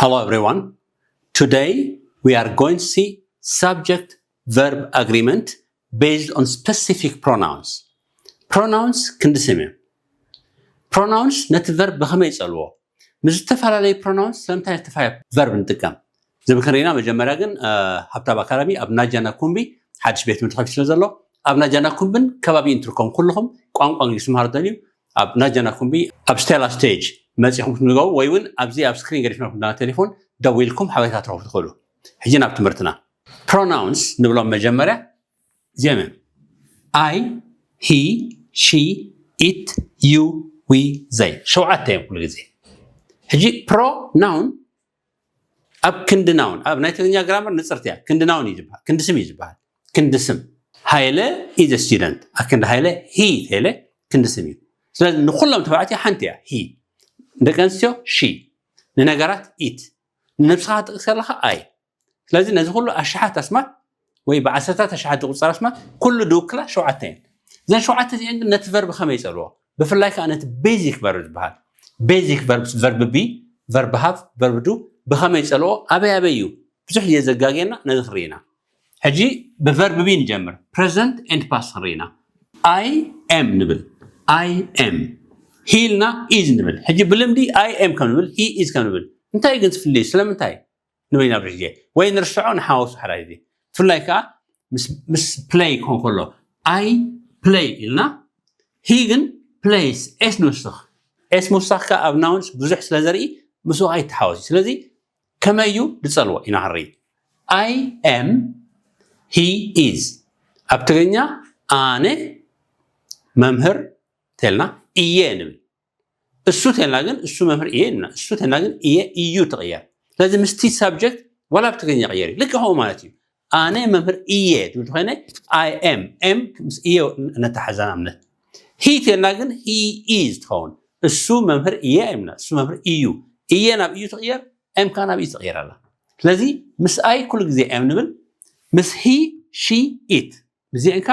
Hello everyone. Today we are going to see subject verb agreement based on specific pronouns. Pronouns ክንዲ ስም እዮም። Pronouns ነቲ verb ብኸመይ ይጸልዎ? ምስ ዝተፈላለዩ pronouns ስለምንታይ ዝተፈላለየ verb ንጥቀም? ዝብል ክንርኢና መጀመርያ ግን ሃብታብ ኣካዳሚ ኣብ ናጃና ኩምቢ ሓድሽ ቤት ትምህርቲ ከፊቱ ስለ ዘሎ ኣብ ናጃና ኩምብን ከባቢን ትርከቡ ኩልኹም ቋንቋ እንግሊዝ ትምሃሩ ደልዩ ኣብ ናጃና ኩምቢ ኣብ ስቴላ ስቴጅ መፂኹም ክትምዝገቡ ወይ እውን ኣብዚ ኣብ ስክሪን ገዲፍናኩም ዘለና ቴሌፎን ደዊልኩም ሓበሬታ ትረኽቡ ትኽእሉ። ሕጂ ናብ ትምህርትና። Pronouns ንብሎም መጀመርያ እዚኦም እዮም። I, he, she, it, you, we, they። ሸውዓተ እዮም ኩሉ ግዜ። ሕጂ pronoun ኣብ ክንዲ noun ኣብ ናይ ትግርኛ ግራመር ንፅርቲ እያ። ክንዲ noun እዩ ዝበሃል፣ ክንዲ ስም እዩ ዝበሃል። ክንዲ ስም። ሃይለ is student። ኣክንዲ ሃይለ he ተይለ ክንዲ ስም እዩ። ስለዚ ንኩሎም ተባዕትዮ ሓንቲ እያ he። ደቂ ኣንስትዮ she፣ ንነገራት it፣ ንነብስኻ ክትጠቅስ ከለኻ I። ስለዚ ነዚ ኩሉ ኣሽሓት ኣስማት ወይ ብዓሰርታት ኣሽሓት ዝቁፀር ኣስማት ኩሉ ድውክላ ሸውዓተ እየን። እዘን ሸውዓተ እዚአን ግን ነቲ verb ከመይ ይፀልዎ? ብፍላይ ከዓ ነቲ basic verb ዝበሃል basic verbs verb be verb have verb do ብኸመይ ይፀልዎ? ኣበይ ኣበይ እዩ? ብዙሕ ግዜ ዘጋግየና ነዚ ክንርኢ ኢና። ሕጂ ብ verb be ንጀምር። Present and past ክንርኢ ኢና። I am ንብል። I am። He ኢልና is ንብል። ሕጂ ብልምዲ I am ከም ንብል he is ከም ንብል እንታይ ግን ትፍልዩ? ስለምንታይ ንብል ኢና ብዙሕ ግዜ ወይ ንርስዖ ንሓወሱ ሓዳይ ግዜ። ብፍላይ ከዓ ምስ play ክኾን ከሎ I play ኢልና he ግን plays s ንውስኽ። S ምውሳኽ ከዓ ኣብ nouns ብዙሕ ስለ ዘርኢ ምስኡ ኣይተሓወስ እዩ። ስለዚ ከመይ እዩ ዝፀልዎ ኢና ክንርኢ። I am, he is። ኣብ ትግርኛ ኣነ መምህር ተልና እየ ንብል። እሱ ተልና ግን እሱ መምህር እየ ንብላ። እሱ ተልና ግን እየ እዩ ትቕየር። ስለዚ ምስቲ subject ዋላ ኣብ ትግርኛ ይቕየር እዩ። ልክዕ ከምኡ ማለት እዩ። ኣነ መምህር እየ ትብል ተኾይነ I am፣ am ምስ እየ ነተሓዛ ንኣብነት። He ተልና ግን he is ትኸውን። እሱ መምህር እየ ኣይብልና። እሱ መምህር እዩ። እየ ናብ እዩ ትቕየር፣ am ከዓ ናብ እዩ ትቕየር ኣላ። ስለዚ ምስ I ኩሉ ግዜ am ንብል፣ ምስ he፣ she፣ it እዚአን ከ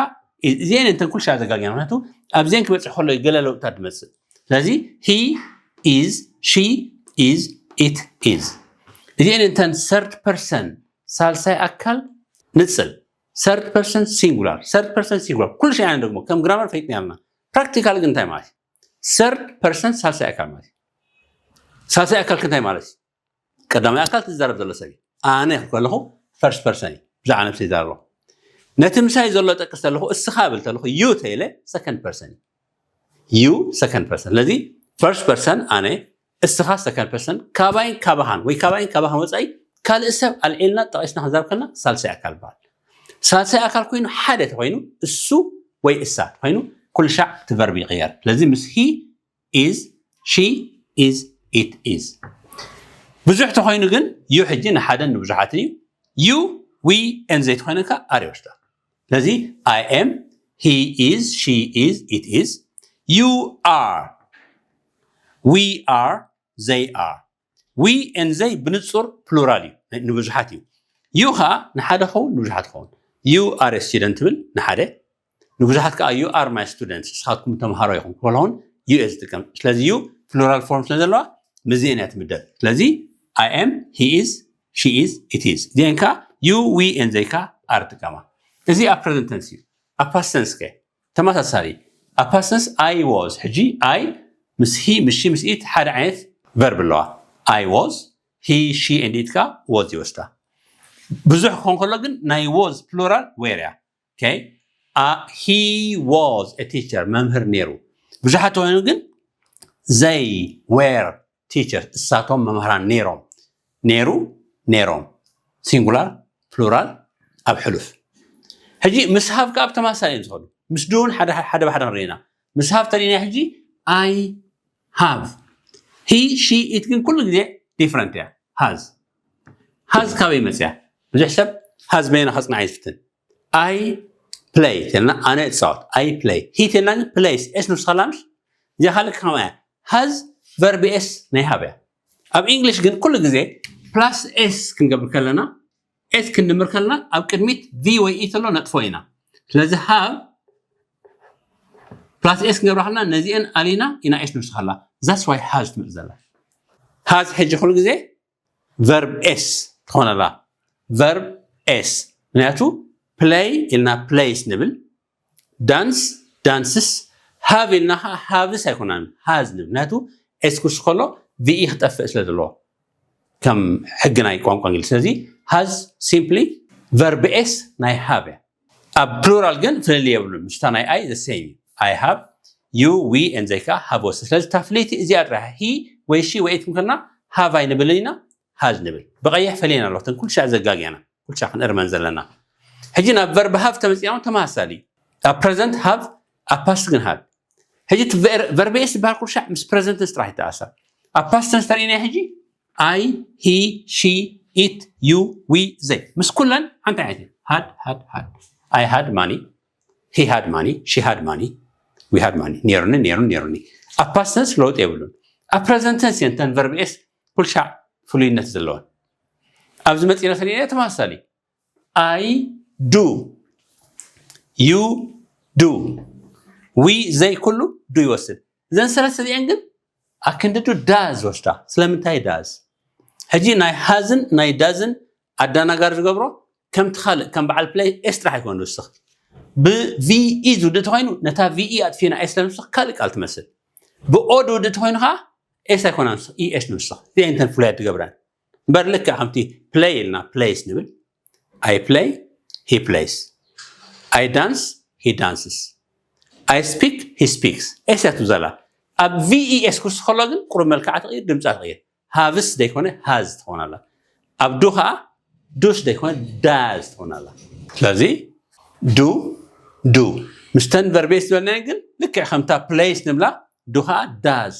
እዚአን እንተን ኩሉ ሻዕ ዘጋግያ ምክንያቱ ኣብዚአን ክበፅሕ ከሎ ገለ ለውጥታት ዝመፅእ። ስለዚ he is, she is, it is። እዚአን እንተን third person ሳልሳይ ኣካል ንፅል፣ third person singular፣ third person singular ኩሉ ሻዕ ደግሞ ከም ግራመር ፈይጥና ኣለና። ፕራክቲካል ግን እንታይ ማለት እዩ? Third person ሳልሳይ ኣካል ማለት እዩ። ሳልሳይ ኣካል እንታይ ማለት እዩ? ቀዳማይ ኣካል ትዛረብ ዘሎ ሰብ እዩ። ኣነ ከለኹ first person እዩ። ብዛዕባ ነብሰይ ይዛረብ ኣለኹ። ነቲ ምሳይ ዘሎ ጠቅስ ተለኹ እስኻ ብል ተለኹ you ተይለ second person እዩ። You second person። ስለዚ first person ኣነ፣ እስኻ second person፣ ካባይን ካባኻን ወይ ካባይን ካባኻን ወፃኢ ካልእ ሰብ ኣልዒልና ጠቂስና ክንዛረብ ከለና ሳልሳይ ኣካል ይበሃል። ሳልሳይ ኣካል ኮይኑ ሓደ ተኮይኑ እሱ ወይ እሳ ተኮይኑ ኩሉ ሻዕ እቲ verb ይቕየር። ስለዚ ምስ he is, she is, it is። ብዙሕ ተኮይኑ ግን you ሕጂ ንሓደን ንብዙሓትን እዩ። You, we and they ተኮይኑ ከ are ይወስዳ። ስለዚ I am, he is, she is, it is፣ you are፣ we are፣ they are። We and they ብንጹር ፕሉራል እዩ፣ ንብዙሓት እዩ። You ከዓ ንሓደ ኸውን ንብዙሓት ኸውን። You are a student ትብል ንሓደ፣ ንብዙሓት ከዓ you are my students፣ ንስኻትኩም ተምሃሮ ኢኹም ክበሎ ኸውን you is ዝጥቀም። ስለዚ you ፕሉራል ፎርም ስለ ዘለዋ ምስዚአን እያ ትምደብ። ስለዚ I am, he is, she is, it is። እዚአን ከዓ you, we and they ከዓ are ይጥቀማ። እዚ ኣብ present tense እዩ። ኣብ past tense ከ ተመሳሳሊ። ኣብ past tense I was፣ ሕጂ I ምስ he ምስ she ምስ it ሓደ ዓይነት verb ኣለዋ። I was፣ he, she and it ከዓ was ይወስዳ። ብዙሕ ክኾን ከሎ ግን ናይ was ፕሉራል were እያ። Okay? He was a teacher፣ መምህር ነይሩ። ብዙሓት ተኮይኑ ግን they were teachers፣ እሳቶም መምህራን ነይሮም። ነይሩ፣ ነይሮም። ሲንጉላር፣ ፕሉራል ኣብ ሕሉፍ። ሕጂ ምስ have ከዓ ብተመሳሳሊ እዮም ዝኸዱ። ምስ do እውን ሓደ ሓደ ብሓደ ክንርኢ ኢና። ምስ have ተሪእና ሕጂ I have። He, she, it ግን ኩሉ ግዜ different እያ። Has። Has ካበይ መፅያ? ብዙሕ ሰብ has በይና ከፅንዓ ይፍትን። I play ተልና ኣነ እፃወት። I play። He ተልና ግን plays። S ንውስኸላ ምሽ? እዚኣ ካልእ ከማያ። Has verb S ናይ have እያ። ኣብ English ግን ኩሉ ግዜ plus S ክንገብር ከለና፣ S ክንድምር ከለና ኣብ ቅድሚት V ወይ E ተሎ ነጥፎ ኢና። ስለዚ have plus S ክንገብራ ከለና ነዚአን ኣሊና ኢና S ንውስኸላ። That's why has ትመፅእ ዘላ። Has ሕጂ ኩሉ ግዜ verb s ትኾነላ። Verb s ምክንያቱ play ኢልና plays ንብል፣ dance dances፣ have ኢልና ከዓ haves ኣይኮናን has ንብል፣ ምክንያቱ s ክውስኽ ከሎ ቪኢ ክጠፍእ ስለ ዘለዎ ከም ሕጊ ናይ ቋንቋ እንግሊዝ። ስለዚ has simply verb s ናይ have እያ። ኣብ plural ግን ፍልልይ የብሉን፣ ምስታ ናይ I the same እዩ። I have፣ you፣ we and they ከዓ have ወስድ። ስለዚ እታ ፍልይቲ እዚኣ ጥራሕ፣ he ወይ she ወይ it እንከልና have ኣይንብልን ኢና፣ has ንብል። ብቐይሕ ፈሊና ኣሎ፣ እተን ኩሉ ሻዕ ዘጋግያና፣ ኩሉ ሻዕ ክንእርመን ዘለና። ሕጂ ናብ verb have ተመፂና እውን ተመሳሳሊ እዩ። ኣብ present have፣ ኣብ past ግን have። ሕጂ እቲ ver- verb s ዝበሃል ኩሉ ሻዕ ምስ present tense ጥራሕ ይተኣሳሰር። ኣብ past tense ተርእናዮ ሕጂ I፣ he፣ she፣ it፣ you፣ we፣ they ምስ ኩለን ሓንቲ ዓይነት እዩ። Had፣ had፣ had። I had money፣ he had money፣ she had money፣ we had money። ነይሩኒ፣ ነይሩን፣ ነይሩኒ። ኣብ past tense ለውጢ የብሉን። ኣብ present tense እየን እተን verb s ኩሉ ሻዕ ፍሉይነት ዘለወን። ኣብዚ መፂና ተርእናዮ ተመሳሳሊ። I do፣ you do፣ we፣ they ኩሉ do ይወስድ። እዘን ሰለስተ እዚአን ግን ኣክንዲ do does ወስዳ። ስለምንታይ does? ሕጂ ናይ has ን ናይ does ን ኣዳናጋሪ ዝገብሮ ከምቲ ካልእ ከም በዓል play s ጥራሕ ኣይኮን ዝውስኽ። ብ ቪኢ ዝውድእ ተኾይኑ ነታ ቪኢ ኣጥፊና s ለንውስኽ ካልእ ቃል ትመስል። ብ o ዝውድእ ተኾይኑ ከዓ s ኣይኮናን ንውስኽ፣ es ንውስኽ። እዚአን እተን ፍሉያት ዝገብረን። እምበር ልክዕ ከምቲ play ኢልና plays ንብል፣ I play፣ he plays፣ I dance፣ he dances፣ I speak፣ he speaks። s እያ ትውዘላ። ኣብ ቪኢ s ክውስኽ ከሎ ግን ቁሩብ መልክዓ ትቕይር፣ ድምፃ ትቕይር። Haves ዘይኮነ has ትኾን ኣላ። ኣብ do ከዓ does ዘይኮነ does ትኾን ኣላ። ስለዚ do፣ do ምስተን verb s ዝበልናዮ ግን ልክዕ ከምታ plays ንብላ do ከዓ does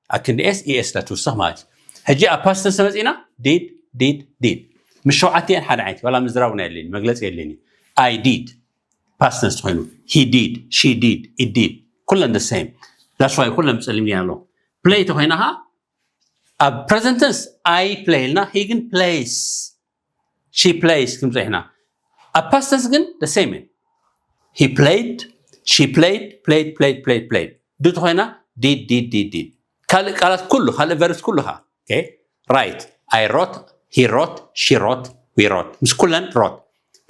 ኣክንዲ s es ትውስኽ ማለት እዩ። ሕጂ ኣብ past tense መፂና did፣ did፣ did። ምስ ሸውዓቲአን ሓደ ዓይነት እዩ፣ ዋላ ምዝራብ እውን የድልየኒ፣ መግለፂ የድልየኒ። I did፣ past tense ተኾይኑ፣ he did፣ she did፣ it did፣ ኩለን the same። That's why ኩለን ብፀሊም ጌርና ኣለዎ። Play ተኾይና ከዓ ኣብ present tense I play ኢልና፣ he ግን plays፣ she plays ክንብል ኢና። ኣብ past tense ግን the same እዩ። He played፣ she played፣ played፣ played፣ played፣ played። Do ተኾይና did፣ did፣ did፣ did። ካልእ ቃላት ኩሉ፣ ካልእ verbs ኩሉ ከዓ። Okay? Write፣ I wrote፣ he wrote፣ she wrote፣ we wrote። ምስ ኩለን wrote።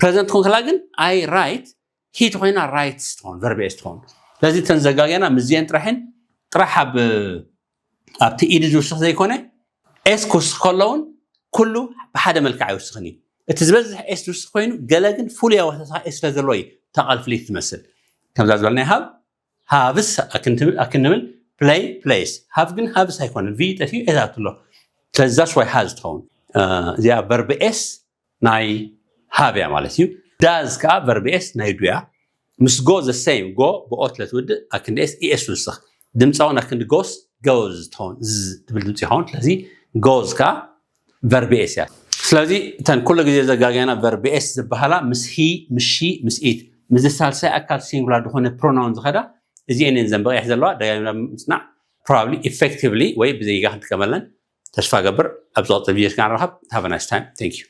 Present ትኾን ከላ ግን I write፣ he ተኾይና writes ትኾን፣ verb s ትኾን። ስለዚ እተን ዘጋግያና ምስዚአን ጥራሕን ጥራሕ ኣብ ኣብቲ ed ዝውስኽ ዘይኮነ s ክውስኽ ከሎ እውን ኩሉ ብሓደ መልክዕ ኣይውስኽን እዩ። እቲ ዝበዝሕ s ዝውስኽ ኮይኑ ገለ ግን ፍሉይ ኣወሳስኻ s ስለ ዘለዎ እዩ እታ ቃል ፍልይቲ ትመስል። ከምዛ ዝበልናዮ have፣ haves ኣክንብል፣ ኣክንብል፣ play፣ plays። Have ግን haves ኣይኮነን፣ v ጠፊኡ s ኣትሎ። ስለዚ that's why has ትኸውን። እ፣ እዚኣ verb s ናይ have እያ ማለት እዩ። Does ከዓ verb s ናይ do እያ። ምስ go the same፣ go ብ o ስለ ትውድእ ኣክንዲ s es ትውስኽ። ድምፃ እውን ኣክንዲ goes፣ goes ትኸውን፣ z ትብል ድምፂ ይኸውን። ስለዚ goes ከዓ verb s እያ። ስለዚ እተን ኩሉ ግዜ ዘጋግያና verb s ዝበሃላ ምስ he፣ ምስ she፣ ምስ it፣ ምስዚ ሳልሳይ ኣካል ሲንጉላር ዝኾነ ፕሮናውን ዝኸዳ እዚአን እየን ዘን ብቐይሕ ዘለዋ። ደጋጊምና ብምፅናዕ probably effectively ወይ ብዘይጋ ክንጥቀመለን ተስፋ ገብር። ኣብ ዝቐፅል ቪድዮ እስካዕ ንራኸብ። Have a nice time። Thank you።